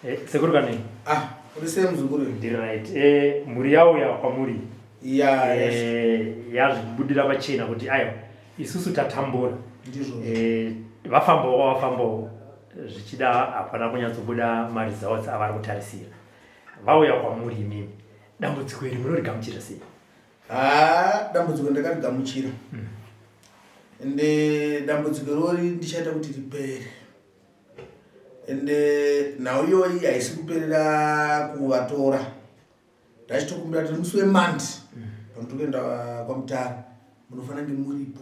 Eh, sekuru kanei? Ah, uri sei muzukuru? Ndiri right. Eh, mhuri yauya kwamuri. Ya, yes. Eh, yazvibudira pachena kuti aiwa isusu tatambura. Ndizvo. Eh, vafambawo kwavafambawo zvichida hapana kunyatsobuda maresults avari kutarisira. Vauya kwamuri imimi. Dambudziko iri munorigamuchira sei? Ah, dambudziko ndakarigamuchira. Ende dambudziko irori ndichaita kuti ripere. Ende nhau iyoyi haisi kuperera kuvatora. Ndachitokumbira kuti musi weMonday panotiri kuenda kwaMutare munofanira kunge muripo.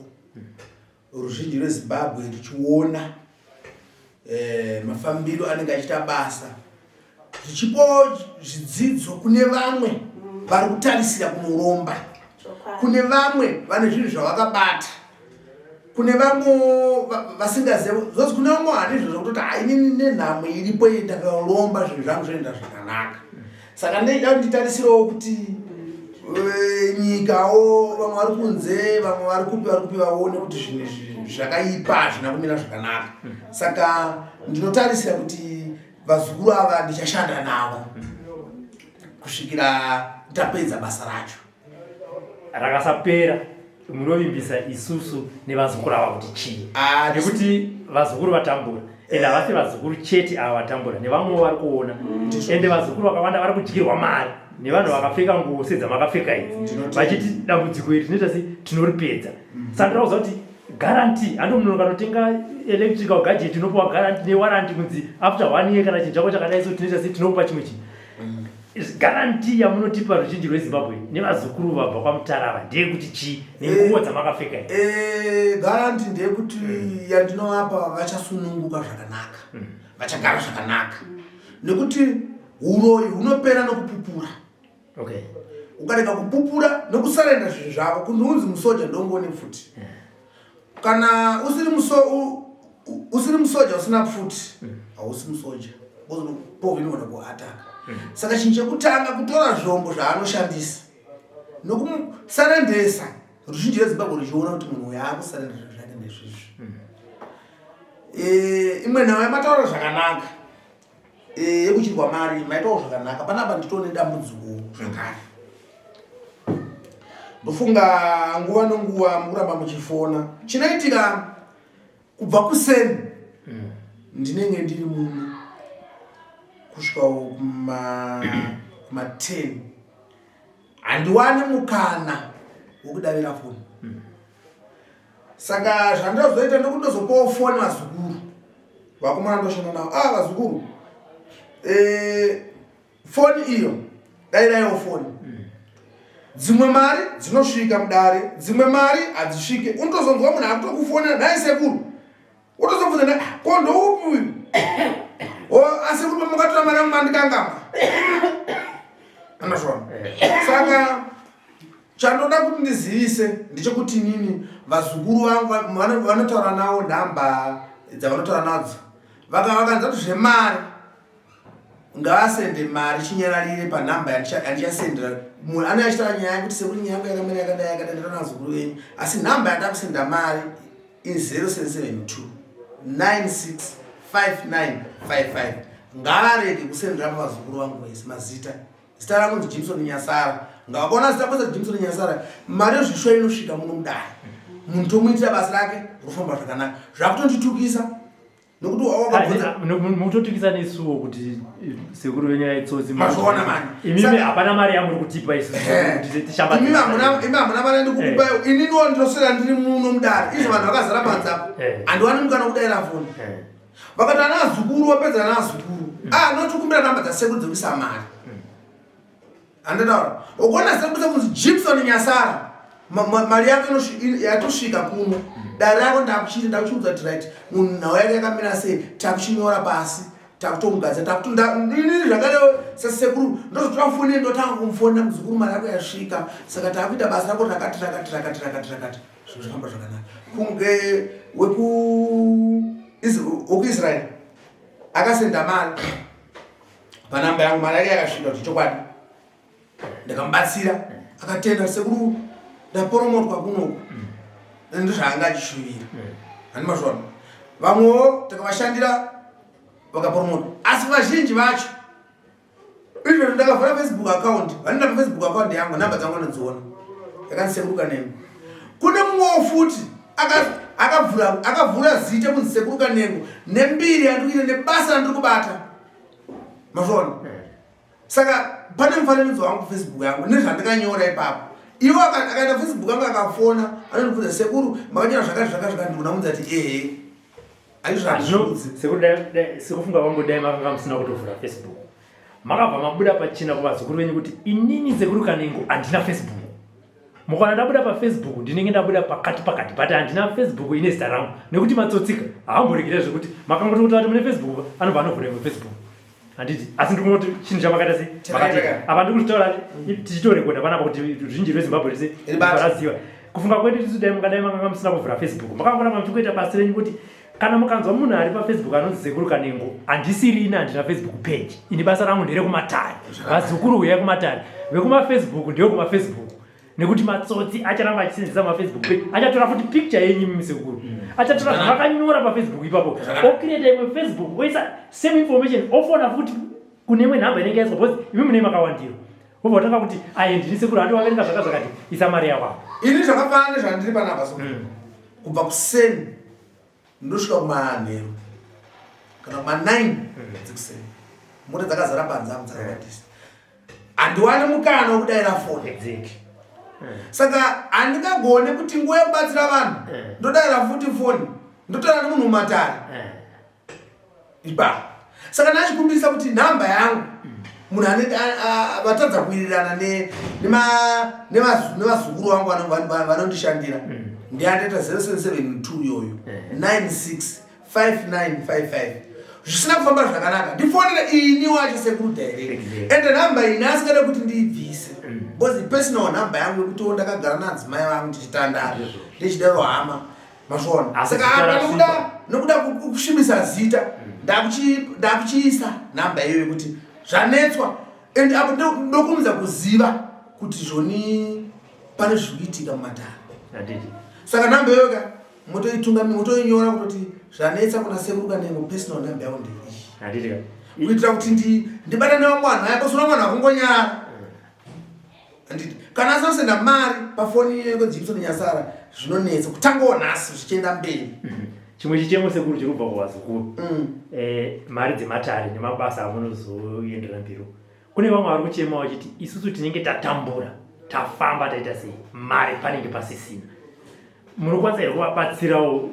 Ruzhinji rweZimbabwe ruchiona eh, mafambiro anenge achiita basa zvichipawo zvidzidzo kune vamwe vari kutarisira kunoromba, kune vamwe vane zvinhu zvavakabata, kune vamwe vasingazive zvozi, kune vamwe vane zvinhu zvekutoti ha inini nenhamo iripo iyi ndakaromba zvinhu zvangu zvoenda zvakanaka. Saka ndinoda kuti nditarisirawo kuti eh, nyikawo vamwe vari kunze, vamwe vari kupi vari kupi vaone kuti zvinhu izvi zvakaipa, hazvina kumira zvakanaka. Saka ndinotarisira kuti vazukuru ava ndichashanda navo kusvikira tapedza basa racho. Rakasapera munovimbisa isusu nevazukuru ava kuti chii? Ah, Nekuti vazukuru vatambura, ende havasi vazukuru chete ava vatambura, nevamwewo vari kuona. Ende vazukuru vakawanda vari kudyirwa mari nevanhu vakapfeka nguo sedzamakapfeka idzi, vachiti dambudziko iri tinoita sei, tinoripedza. Saka ndinoda kuziva kuti guarantee handi munhu ukanotenga electrical gadget unopiwa guarantee newarranty kunzi after 1 year kana chinhu chako chakadai so tinoita sei, tinokupa chimwe chinhu. Guarantee yamunotipa ruzhinji rweZimbabwe nevazukuru vabva kwaMutarava ndeyekuti chii nenguo dzamakapfeka idzi? Guarantee ndeyekuti yandinovapa vachasununguka zvakanaka, vachagara zvakanaka, nekuti uroyi hunopera nokupupura. Ukarega kupupura nokusarenda zvinhu zvako, kunzi unzi musoja ndongone pfuti. Kana usiri usiri musoja usina pfuti, hausi musoja, povha inogona kuataka. Saka chinhu chekutanga kutora zvombo zvaanoshandisa nokumusarendesa, ruzhinji rweZimbabwe ruchiona kuti munhu uyu aakusarenda zvinhu zvake ndezvizvi. Imwe nhau yamataura zvakanaka yekuchirwa mari, maitawo zvakanaka. Panapa nditone dambudziko zvakare. Ndofunga nguva nenguva mukuramba muchifona. Chinoitika kubva kuseni ndinenge ndiri muno kusvika kuma 10, handiwani mukana wekudavira foni. Saka zvandozoita ndokundozopawo foni vazukuru vakomana ndoshanda navo. Ah, vazukuru, foni iyo dairaiwo foni. Dzimwe mari dzinosvika mudare, dzimwe mari hadzisvike. Unotozonzwa munhu akutokufonera, nhai sekuru, wotozobvunza, "Nhai, ko ndoupi uyu?" O, asekuru, pamukatora mari yangu mandikangamba andazvona. Saka chandoda kuti ndizivise ndechekuti inini vazukuru vangu vanotaura navo, nhamba dzavanotaura nadzo, vakanza kuti zvemari ngavasende mari chinyararire panhamba yandichasendera. Munhu anenge achitaura nyaya yekuti sekuri nyaya yangu yakamira yakadai yakadai, ndatoona vazukuru venyu, asi nhamba yandakusenda mari i 0772 965955. Ngavarege kusendera pavazukuru vangu vese mazita. Zita rangu ndi Jimson Nyasara. Ngavakona zita kwese Jimson Nyasara, mari yezvishuwa inosvika muno mudare, munhu tomuitira basa rake rofamba zvakanaka. Zvakutonditukisa nokuti wakabvunza. Mutotukisa nesuwo kuti sekuru venyu aitsotsi. Mazviona mani. Imimi hapana mari yamuri kutipa isusu kuti tishambadze. Imi hamuna mari yandikukupai. Ininiwo ndinoswera ndiri muno mudare izvo vanhu vakazara panze apo, handiwani mukana kudaira foni. Vakati ana azukuru wapedza ana azukuru, ah, notikumbira namba dzasekuru dzekuisa mari. Handataura ukuona sekuru kunzi Jimson Nyasara, mari yako yatosvika kuno dare rako, ndakuchiita ndakuchiudza kuti right, munhu nhau yake yakamira sei, takuchinyora pasi, takutomugadzira, takutonda. Inini zvakare sasekuru ndozotora foni, ndotanga kumufonera, muzukuru, mari yako yasvika, saka takuita basa rako rakati rakati rakati rakati rakati, zvinhu zvifamba zvakanaka. Kunge wekuIsrael akasenda mari panhamba yangu, mari yake yakasvika kuti chokwadi ndakamubatsira, akatenda, sekuru ndaporomotwa kunoku, ndozvaanga achishuvira. Handi mazvona, vamwewo takavashandira. Vakapromota, asi vazhinji vacho izvozvo ndakavhura Facebook account, vanoenda paFacebook account yangu, nhamba dzangu vanodziona, yakanzi Sekuru Kanengo. Kune mumwewo futi akavhura zita kunzi Sekuru Kanengo nembiri yandiri kuita nebasa randiri kubata, mazviona? Saka pane mufananidzo wangu Facebook yangu nezvandakanyora ipapo. Iwo akaenda Facebook yangu akafona, anondibvunza, "Sekuru, makanyora zvakati zvakati zvakati?" Ndikunamunza ti, "Ehe." Sekufunga kwangu, dai makanga musina kutovhura Facebook, makabva mabuda pachena kuvazukuru venyu kuti, "Inini Sekuru Kanengo handina Facebook. Mukaona ndabuda paFacebook, ndinenge ndabuda pakati pakati, but handina Facebook ine zita rangu," nekuti matsotsika haamboregera zvekuti makangoti kuti mune Facebook, anobva anovhura imwe Facebook, handiti? Asi ndikuona kuti chinhu chamakaita sei Chakaita. Apa ndikuzvitaura tichitorekodha panapa kuti ruzhinji rweZimbabwe rese Ribate. raziva kufunga kwedu tisu. Dai mungadai makanga musina kuvhura Facebook, makangoramba muchingoita basa renyu, kuti kana mukanzwa munhu ari paFacebook anonzi Sekuru Kanengo, handisiri ini, handina Facebook page ini. Basa rangu nderekumatare. Vazukuru, uyai kumatare. VekumaFacebook ndevekumaFacebook, nekuti matsotsi acharamba achisenzesa maFacebook page. Achatora futi picture yenyu imi sekuru, achatora zvakanyora paFacebook ipapo, ocreata imwe Facebook, oisa same information, ofona futi kune imwe nhamba inenge yaiswa, because imi mune makawandiro, wobva watanga kuti, "Aye, ndini sekuru, handi waverenga zvaka zvakati, isa mari yako apa." Ini zvakafanana nezvandiri panapa so, kubva kuseni ndosvika kumanheru kana kuma9 dzekuseni, mota dzakazara panze apo, dzakawandisa, handiwani mukana wekudaira foni. Saka handingagone kuti nguva yekubatsira vanhu ndodaira futi foni, ndotaura nemunhu mumatare ipa. Saka ndachikumbirisa kuti nhamba yangu, munhu ane vatadza kuwirirana nevazukuru vangu vanondishandira, ndiandaita 0772 iyoyo 96 5955. Zvisina kufamba zvakanaka, ndifonere ini wacho sekuru direct. Ende nhamba ini asingade kuti ndiibvise, because personal nhamba yangu yekutiwo ndakagara nadzimai vangu ndichitandara, ndichidaro hama, mazviona? Asi Saka zita apa rasviba. Nokuda kusvibisa zita, ndakuchiisa nhamba iyoyo yekuti zvanetswa, and apo ndokurumidza kuziva kuti zvoni pane zviri kuitika mumatare. Saka nhamba iyoyo ka, motoitungamira, motoinyora kutoti zvanetsa kuna Sekuru Kanengo, personal nhamba yangu ndeiyi, Handiti ka? Kuitira kuti ndibata nevamwe vanhu vaya pasina vanhu vakungonyara, handiti? Kana asina kusenda mari pafoni yekoJimson Nyasara, zvinonetsa kutangawo nhasi zvichienda mberi. Chimwe chichemo, sekuru, chiri kubva kuvazukuru, mari dzematare nemabasa amunozoendera mberi. Kune vamwe vari kuchema vachiti, "Isusu tinenge tatambura, tafamba, taita sei, mari panenge pasisina." Munokwanisa here kuvabatsirawo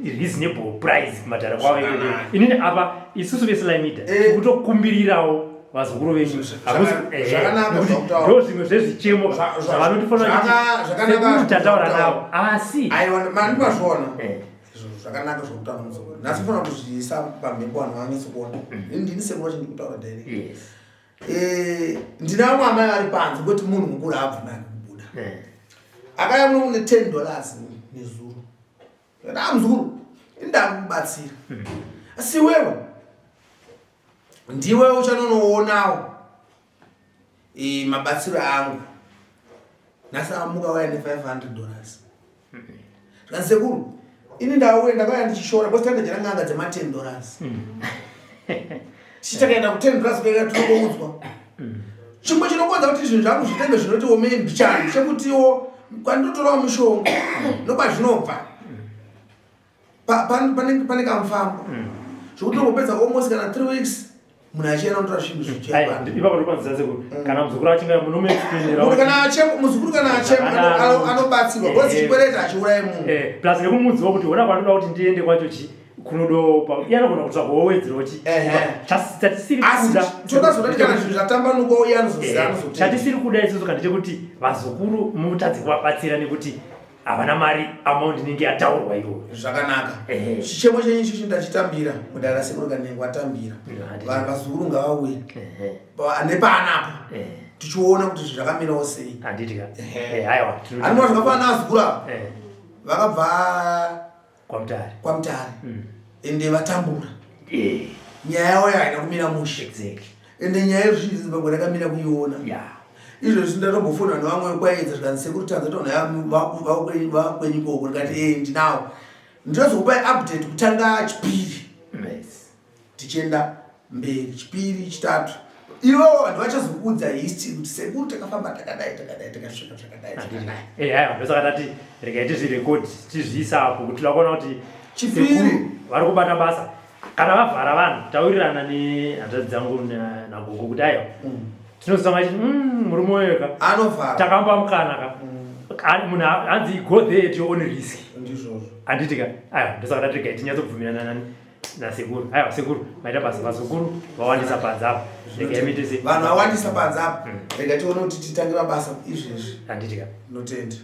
reasonable price kumatare kwavo ikoko? Inini apa, isusu veSlymedia, tikutokumbirirawo vazukuru venyu. Zvakanaka Nekuti zvakutaura. ndo zvimwe zvezvichemo zvavanotifanira Zvakanaka kuti tataura zvakutaura. navo, asi Aiwa, mandipazviona. Izvo zvakanaka zvokutaura muzukuru. Nhasi fanira kuzviisa pamhepo, vanhu vanyatsokuona. Ini ndini sekuru vacho, ndikutaura direct. Ndina vamwe amai vari panze kuti munhu mukuru haabvumani kubuda. Akauya muno mune $10 nezuro. A, muzukuru, indakubatsira, asi iwewe ndiwe uchanonoonawo mabatsiro angu. Nhasi amuka waya ne$500. Zvikanzi, "Sekuru, ini ndauya, ndakauya ndichishora because tandajera n'anga dzema$10. Tichitakaenda ku$10 kueka, tinongoudzwa chimwe chinokonza kuti zvinhu zvangu zvitenge zvinoti omei mbichana, chekutiwo kwandinotorawo mishonga nokwazvinobva pane kamufambo zvokuti ungopedza almost kana 3 weeks munhu achienda kunotora zvinhu zvichienda." Ipapo ndokwanzisa, sekuru, kana muzukuru achinge munomuexplainira. Munhu kana achema, muzukuru kana achema, anobatsirwa because chikwereti hachiurayi munhu. Plus nekumuudzawo kuti, "Ona, kwandinoda kuti ndiende kwacho chi kunodopa," iye anogona kutsvaga wowedzerawo chi. Chatisiri Asi kuda toda zodati kana zvinhu zvatambanuka, uye anozoziva, anozotenda. Chatisiri kuda isusu kana chekuti vazukuru mutadzi kuvabatsira nekuti havana mari, amount inenge yataurwa iyoyo. Zvakanaka. Chichemo chenyu ichocho ndachitambira, mudara sekuru Kanengo atambira. Vazukuru ngavauye nepaanapo, tichiona kuti zvinhu zvakamirawo sei. Handiti ka? Aiwa. Anova zvakafanana navazukuru ava vakabva kwaMutare. KwaMutare, ende vatambura. Nyaya yavo haina kumira mushe. Ende nyaya yezvizhinji Zimbabwe rakamira kuiona. Izvozvi ndatombofona nevamwe kwaedza, zvikanzi, "Sekuru, tanza toona vakwenyu koko." Ndikati, "E, ndinawo." Ndinozokupai update kutanga Chipiri tichienda mberi, Chipiri, Chitatu. Ivo vanhu vachazokuudza history kuti sekuru takafamba takadai, takadai, takasvika zvakadai, zvakadai. Aiwa, ndosaka tati regai tizvirekodi, tizviisa apo kuti toda kuona kuti Chipiri. Sekuru vari kubata basa. Kana vavhara vanhu, taurirana nehanzvadzi dzangu nagogo kuti aiwa, tinozotanga chiti murume weka anovhara. Takamba mukana ka. Munhu hanzi go there at your own risk. Ndizvozvo. Handiti ka? Aiwa, ndosaka tati regai tinyatsobvumirana nani nasekuru. Aiwa sekuru, maita basa. Vazukuru vawandisa panze apa, regai muite se Vanhu vawandisa panze apa. Rega tione kuti titange mabasa izvezvi. Handiti ka? Notenda.